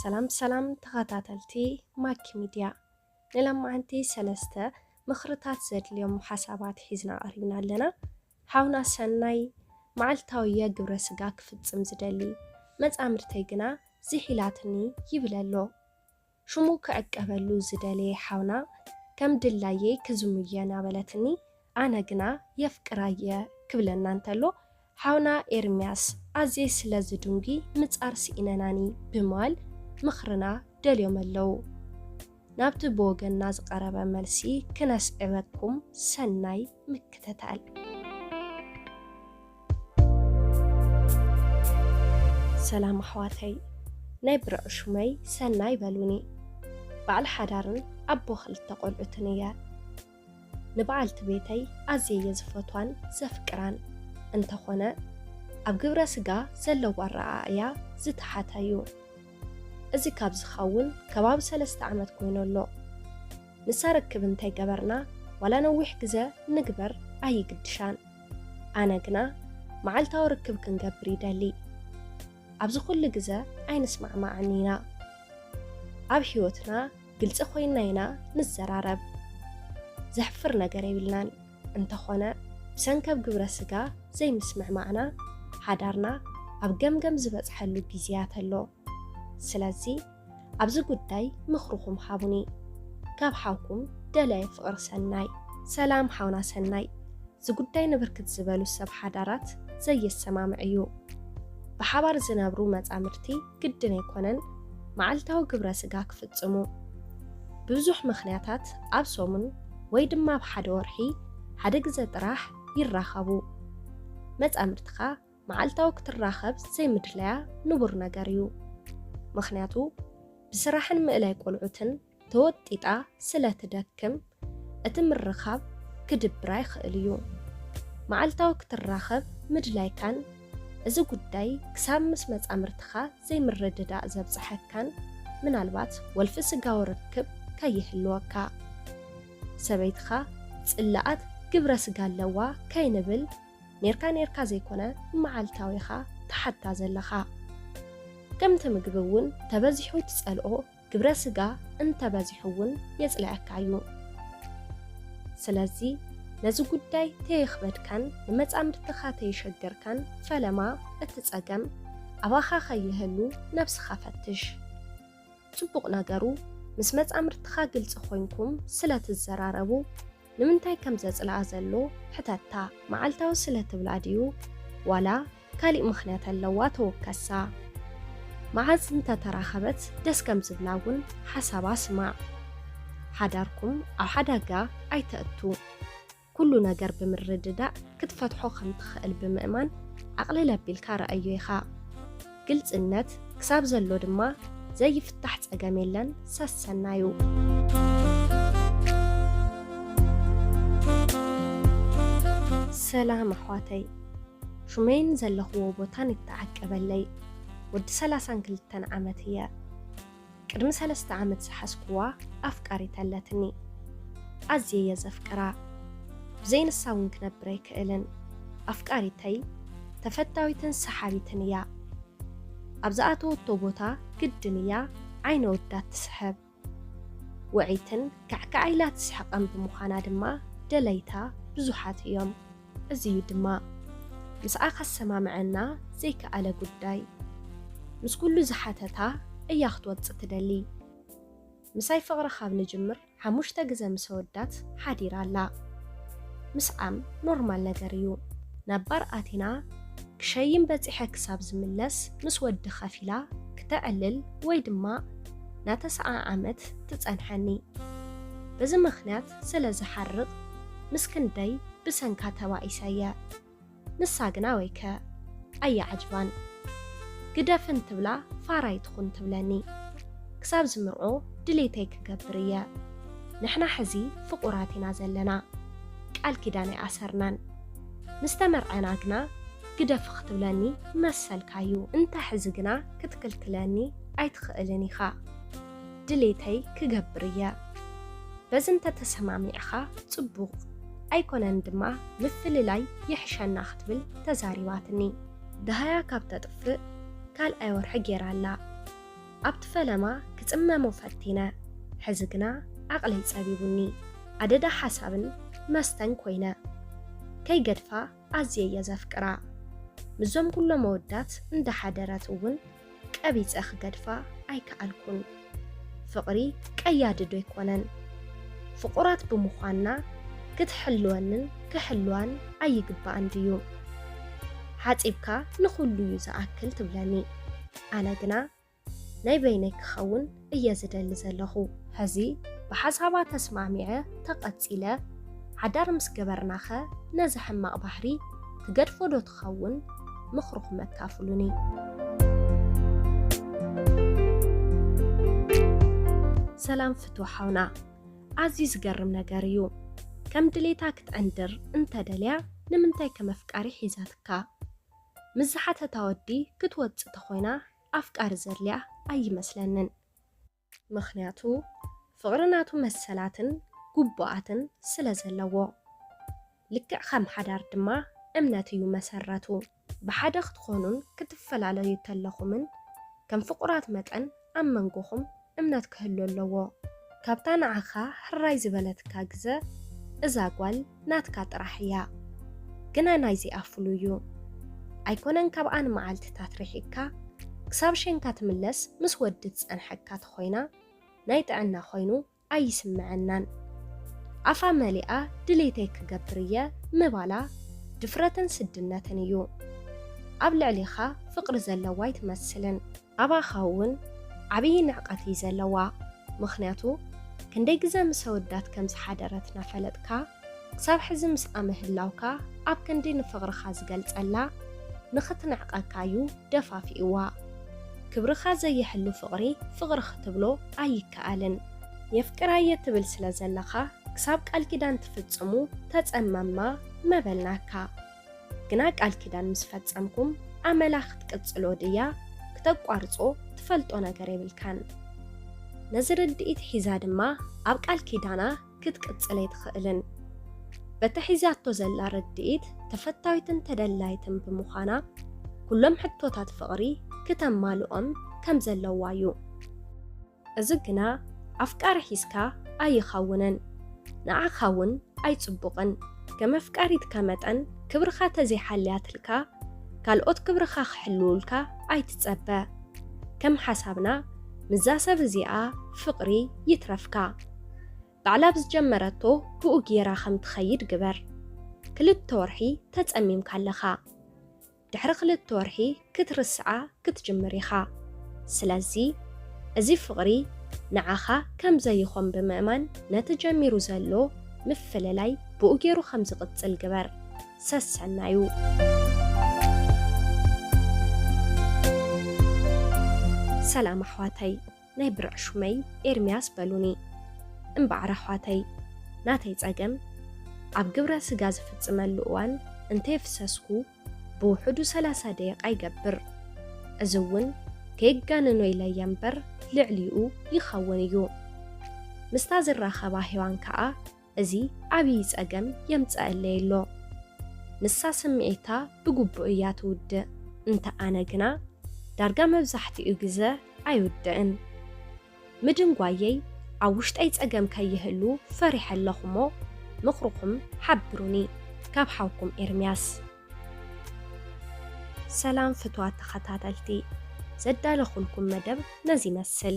ሰላም ሰላም ተኸታተልቲ ማኪ ሚድያ፣ ንሎማዓንቲ ሰለስተ ምኽርታት ዘድልዮም ሓሳባት ሒዝና ቀሪብና ኣለና። ሓውና ሰናይ መዓልታዊ ግብረ ስጋ ክፍጽም ዝደሊ፣ መጻምድተይ ግና ዝሒላትኒ ይብል ኣሎ። ሽሙ ክዕቀበሉ ዝደለየ ሓውና ከም ድላየይ ክዝሙየ እናበለትኒ፣ ኣነ ግና የፍቅራየ ክብለና እንተሎ፣ ሓውና ኤርምያስ ኣዝየ ስለ ዝድንጉ ምጻር ስኢነናኒ ብምባል ምኽርና ደልዮም ኣለዉ። ናብቲ ብወገንና ዝቐረበ መልሲ ክነስዕበኩም ሰናይ ምክትታል። ሰላም ኣሕዋተይ፣ ናይ ብርዒ ሹመይ ሰናይ በሉኒ። በዓል ሓዳርን ኣቦ ክልተ ቆልዑትን እየ። ንበዓልቲ ቤተይ ኣዝየ እየ ዝፈትዋን ዘፍቅራን። እንተኾነ ኣብ ግብረ ስጋ ዘለዎ ኣረኣእያ ዝተሓተ እዩ። እዚ ካብ ዝኸውን ከባቢ ሰለስተ ዓመት ኮይኑ ኣሎ። ንሳ ርክብ እንተይገበርና ዋላ ነዊሕ ግዘ ንግበር ኣይግድሻን። ኣነ ግና መዓልታዊ ርክብ ክንገብር ይደሊ። ኣብዚ ኩሉ ግዘ ኣይንስማዕማዕን ኢና። ኣብ ህይወትና ግልፂ ኮይና ኢና ንዘራረብ። ዘሕፍር ነገር የብልናን። እንተኾነ ብሰንከብ ግብረ ስጋ ዘይምስምዕማዕና ሓዳርና ኣብ ገምገም ዝበፅሐሉ ግዜያት ኣሎ። ስለዚ ኣብዚ ጉዳይ ምኽርኹም ሃቡኒ። ካብ ሓውኩም ደላየ ፍቕሪ ሰናይ። ሰላም ሓውና ሰናይ፣ እዚ ጉዳይ ንብርክት ዝበሉ ሰብ ሓዳራት ዘየሰማምዕ እዩ። ብሓባር ዝነብሩ መጻምድቲ ግድን ኣይኮነን መዓልታዊ ግብረ ስጋ ክፍጽሙ። ብብዙሕ ምኽንያታት ኣብ ሰሙን ወይ ድማ ኣብ ሓደ ወርሒ ሓደ ግዘ ጥራሕ ይራኸቡ። መጻምድትኻ መዓልታዊ ክትራኸብ ዘይምድላያ ንቡር ነገር እዩ። ምኽንያቱ ብስራሕን ምእላይ ቆልዑትን ተወጢጣ ስለ ትደክም እቲ ምርኻብ ክድብራ ይኽእል እዩ። መዓልታዊ ክትራኸብ ምድላይካን እዚ ጉዳይ ክሳብ ምስ መጻምርትኻ ዘይምርድዳእ ዘብጽሐካን ምናልባት ወልፊ ስጋዊ ርክብ ከይህልወካ። ሰበይትኻ ጽላኣት ግብረ ስጋ ኣለዋ ከይንብል ኔርካ ኔርካ ዘይኮነ መዓልታዊ ኢኻ ትሓታ ዘለኻ። ከምቲ ምግቢ እውን ተበዚሑ ትጸልኦ ግብረ ስጋ እንተበዚሑ እውን የጽልኣካ እዩ። ስለዚ ነዚ ጉዳይ ተየኽበድካን ንመጻምድትኻ ተየሸገርካን ፈለማ እቲ ጸገም ኣባኻ ከይህሉ ነብስኻ ፈትሽ። ጽቡቕ ነገሩ ምስ መጻምድትኻ ግልጺ ኮይንኩም ስለ ትዘራረቡ ንምንታይ ከም ዘጽልኣ ዘሎ ሕተታ። መዓልታዊ ስለ ትብላ ድዩ ዋላ ካሊእ ምኽንያት ኣለዋ ተወከሳ። መዓዝ እንተተራኸበት ደስ ከም ዝብላ እውን ሓሳባ ስማዕ። ሓዳርኩም ኣብ ሓደጋ ኣይተእቱ። ኩሉ ነገር ብምርድዳእ ክትፈትሖ ከም ትኽእል ብምእማን ኣቕልል ኣቢልካ ረኣዮ ኢኻ። ግልጽነት ክሳብ ዘሎ ድማ ዘይፍታሕ ጸገም የለን ሰሰናዩ። ሰላም ኣሕዋተይ፣ ሹመይን ዘለኽዎ ቦታን ይተዓቀበለይ። ወዲ ሰላሳን ክልተን ዓመት እየ። ቅድሚ ሰለስተ ዓመት ዝሓዝክዋ ኣፍቃሪት ኣለትኒ። ኣዝየ እየ ዘፍቅራ። ብዘይ ንሳ እውን ክነብር ኣይክእልን። ኣፍቃሪተይ ተፈታዊትን ሰሓቢትን እያ። ኣብ ዝኣተወቶ ቦታ ግድን እያ ዓይነ ወዳት ትስሕብ። ውዕይትን ካዕካዕ ኢላ ትስሕቐን ብምዃና ድማ ደለይታ ብዙሓት እዮም። እዚ እዩ ድማ ምስኣ ከሰማምዐና ዘይከኣለ ጉዳይ። ምስ ኩሉ ዝሓተታ እያ ክትወጽእ ትደሊ። ምሳይ ፍቕሪ ካብ ንጅምር ሓሙሽተ ግዘ ምስ ኣወዳት ሓዲራ ኣላ። ምስዓም ኖርማል ነገር እዩ። ናብ ባር ኣቲና ክሸይን በጺሐ ክሳብ ዝምለስ ምስ ወዲ ከፊላ ክተዕልል ወይ ድማ ናተሰዓዓመት ትጸንሐኒ። በዚ ምኽንያት ስለ ዝሓርቕ ምስ ክንደይ ብሰንካ ተባኢሰ እየ። ንሳ ግና ወይከ ኣየዓጅባን። ግደፍን ትብላ ፋራ ይትኹን ትብለኒ። ክሳብ ዝምርዖ ድሌተይ ክገብር እየ። ንሕና ሕዚ ፍቑራት ኢና ዘለና። ቃል ኪዳን ኣይኣሰርናን። ምስ ተመርዐና ግና ግደፊ ክትብለኒ መሰልካ እዩ። እንተ ሕዚ ግና ክትክልክለኒ ኣይትኽእልን ኢኻ። ድሌተይ ክገብር እየ። በዚ እንተተሰማሚዕኻ ጽቡቕ፣ ኣይኮነን ድማ ምፍልላይ ይሕሸና ክትብል ተዛሪባትኒ። ደሃያ ካብ ተጥፍእ ካልኣይ ወርሒ ጌራ ኣላ። ኣብቲ ፈለማ ክጽመሞ ፈቲነ፣ ሕዚ ግና ዓቕለይ ጸቢቡኒ። ኣደዳ ሓሳብን መስተን ኮይነ። ከይገድፋ ኣዝየ እየ ዘፍቅራ። ምስዞም ኩሎም ኣወዳት እንዳሓደረት እውን ቀቢጸ ክገድፋ ኣይከኣልኩን። ፍቕሪ ቀያዲ ዶ ኣይኮነን? ፍቑራት ብምዃንና ክትሕልወንን ክሕልዋን ኣይግባእን ድዩ? ሓጺብካ ንኹሉ እዩ ዝኣክል ትብለኒ። ኣነ ግና ናይ በይነይ ክኸውን እየ ዝደሊ ዘለኹ። ሕዚ ብሓሳባ ተስማሚዐ ተቐጺለ ሓዳር ምስ ገበርናኸ ነዚ ሕማቕ ባህሪ ትገድፎ ዶ ትኸውን? ምኽርኹም ኣካፍሉኒ። ሰላም ፍትው ሓውና፣ ኣዝዩ ዝገርም ነገር እዩ። ከም ድሌታ ክትዕንድር እንተደልያ ንምንታይ ከም ኣፍቃሪ ሒዛትካ? ምስ ዝሓተታ ወዲ ክትወጽእ ተኾይና ኣፍቃሪ ዘድልያ ኣይመስለንን። ምኽንያቱ ፍቕሪ ናቱ መሰላትን ግቡኣትን ስለ ዘለዎ። ልክዕ ከም ሓዳር ድማ እምነት እዩ መሰረቱ። ብሓደ ክትኾኑን ክትፈላለዩ ተለኹምን ከም ፍቑራት መጠን ኣብ መንጎኹም እምነት ክህሉ ኣለዎ። ካብታ ንዓኻ ሕራይ ዝበለትካ ግዘ እዛ ጓል ናትካ ጥራሕ እያ። ግና ናይዚኣ ፍሉይ እዩ። ኣይኮነን ካብኣ ንመዓልትታት ርሒቕካ ክሳብ ሸንካ ትምለስ ምስ ወዲ ዝጸንሐካ ተኾይና ናይ ጥዕና ኮይኑ ኣይስምዐናን። ኣፋ መሊኣ ድሌተይ ክገብር እየ ምባላ ድፍረትን ስድነትን እዩ። ኣብ ልዕሌኻ ፍቕሪ ዘለዋ ኣይትመስልን። ኣባኻ እውን ዓብዪ ንዕቀት እዩ ዘለዋ። ምኽንያቱ ክንደይ ግዘ ምስ ኣወዳት ከም ዝሓደረት እናፈለጥካ ክሳብ ሕዚ ምስኣ ምህላውካ ኣብ ክንዲ ንፍቕርኻ ዝገልጸላ ንኽትንዕቐካ እዩ ደፋፊእዋ። ክብርኻ ዘይሕሉ ፍቕሪ ፍቕሪ ክትብሎ ኣይከኣልን። የፍቅራየ ትብል ስለ ዘለኻ ክሳብ ቃል ኪዳን ትፍጽሙ ተጸመማ መበልናካ። ግና ቃል ኪዳን ምስ ፈጸምኩም ኣመላ ክትቅጽሎ ድያ ክተቋርጾ ትፈልጦ ነገር የብልካን። ነዚ ርድኢት ሒዛ ድማ ኣብ ቃል ኪዳና ክትቅጽል ኣይትኽእልን። በቲ ሒዛቶ ዘላ ርድኢት ተፈታዊትን ተደላይትን ብምዃና ኩሎም ሕቶታት ፍቕሪ ክተማልኦም ከም ዘለዋ እዩ። እዚ ግና ኣፍቃሪ ሒዝካ ኣይኸውንን፣ ንዓኻ እውን ኣይጽቡቕን። ከም ኣፍቃሪትካ መጠን ክብርኻ ተዘይሓልያትልካ ካልኦት ክብርኻ ክሕልውልካ ኣይትጸበ። ከም ሓሳብና ምስዛ ሰብ እዚኣ ፍቕሪ ይትረፍካ። ባዕላ ብዝጀመረቶ ብኡ ጌራ ከም ትኸይድ ግበር። ክልተ ወርሒ ተጸሚምካ ኣለኻ። ድሕሪ ክልተ ወርሒ ክትርስዓ ክትጅምር ኢኻ። ስለዚ እዚ ፍቕሪ ንዓኻ ከም ዘይኾን ብምእማን ነቲ ጀሚሩ ዘሎ ምፍልላይ ብኡ ጌሩ ከም ዝቕጽል ግበር። ሰሰናዩ። ሰላም ኣሕዋተይ፣ ናይ ብርዕ ሹመይ ኤርምያስ በሉኒ። እምበኣር ኣሕዋተይ፣ ናተይ ጸገም ኣብ ግብረ ስጋ ዝፍጽመሉ እዋን እንተየፍሰስኩ ብውሕዱ ሰላሳ ደቂቃ ይገብር። እዚ እውን ከየጋንኖ ኢለ እየ እምበር ልዕሊኡ ይኸውን እዩ። ምስታ ዝራኸባ ሄዋን ከኣ እዚ ዓብዪ ጸገም የምጽኣለይ ኣሎ። ንሳ ስምዒታ ብግቡእ እያ ትውድእ፣ እንተ ኣነ ግና ዳርጋ መብዛሕትኡ ግዘ ኣይውድእን። ምድንጓየይ ኣብ ውሽጠይ ጸገም ከይህሉ ፈሪሐ ኣለኹ እሞ ምኽርኹም ሓብሩኒ። ካብ ሓውኩም ኤርምያስ። ሰላም ፍትዋት ተኸታተልቲ፣ ዘዳለኹልኩም መደብ ነዚ ይመስል።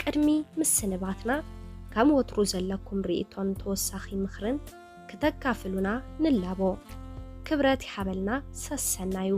ቅድሚ ምስንባትና ከም ወትሩ ዘለኩም ርእይቶን ተወሳኺ ምኽርን ክተካፍሉና ንላቦ። ክብረት ይሃበልና፣ ሰሰናዩ።